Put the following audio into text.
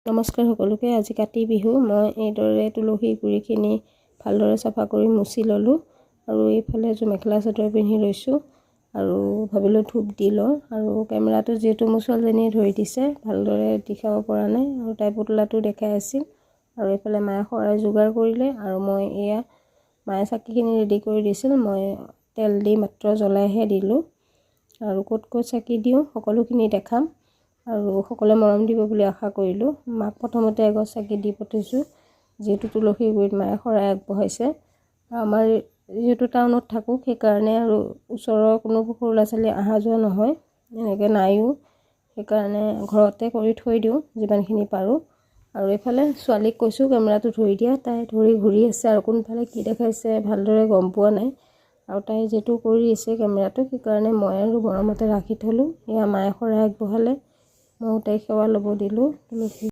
নমস্কাৰ সকলোকে। আজি কাতি বিহু। মই এইদৰে তুলসী গুৰিখিনি ভালদৰে চাফা কৰি মুচি ল'লোঁ আৰু এইফালে এযোৰ মেখেলা চাদৰ পিন্ধি লৈছোঁ আৰু ভাবিলোঁ ধূপ দি লওঁ। আৰু কেমেৰাটো যিহেতু মোৰ ছোৱালীজনীয়ে ধৰি দিছে, ভালদৰে দেখাব পৰা নাই আৰু তাই পুতলাটো দেখাই আছিল। আৰু এইফালে মায়ে শৰাই যোগাৰ কৰিলে আৰু মই এয়া মায়ে চাকিখিনি ৰেডি কৰি দিছিল, মই তেল দি মাত্ৰ জ্বলাইহে দিলোঁ। আৰু ক'ত ক'ত চাকি দিওঁ সকলোখিনি দেখাম আৰু সকলোৱে মৰম দিব বুলি আশা কৰিলোঁ। মাক প্ৰথমতে এগছ চাকি দি পঠিয়াইছোঁ, যিহেতু তুলসীৰ গুৰিত মায়ে শৰাই আগবঢ়াইছে। আৰু আমাৰ যিহেতু টাউনত থাকোঁ, সেইকাৰণে আৰু ওচৰৰ কোনো সৰু ল'ৰা ছোৱালী অহা যোৱা নহয়, এনেকৈ নাইও, সেইকাৰণে ঘৰতে কৰি থৈ দিওঁ যিমানখিনি পাৰোঁ। আৰু এইফালে ছোৱালীক কৈছোঁ কেমেৰাটো ধৰি দিয়া, তাই ধৰি ঘূৰি আছে আৰু কোনফালে কি দেখাইছে ভালদৰে গম পোৱা নাই। আৰু তাই যিহেতু কৰি আছে কেমেৰাটো, সেইকাৰণে মই আৰু মৰমতে ৰাখি থ'লোঁ। এয়া মায়ে শৰাই আগবঢ়ালে, ময়ো তাইক সেৱা ল'ব দিলোঁ তুলসী।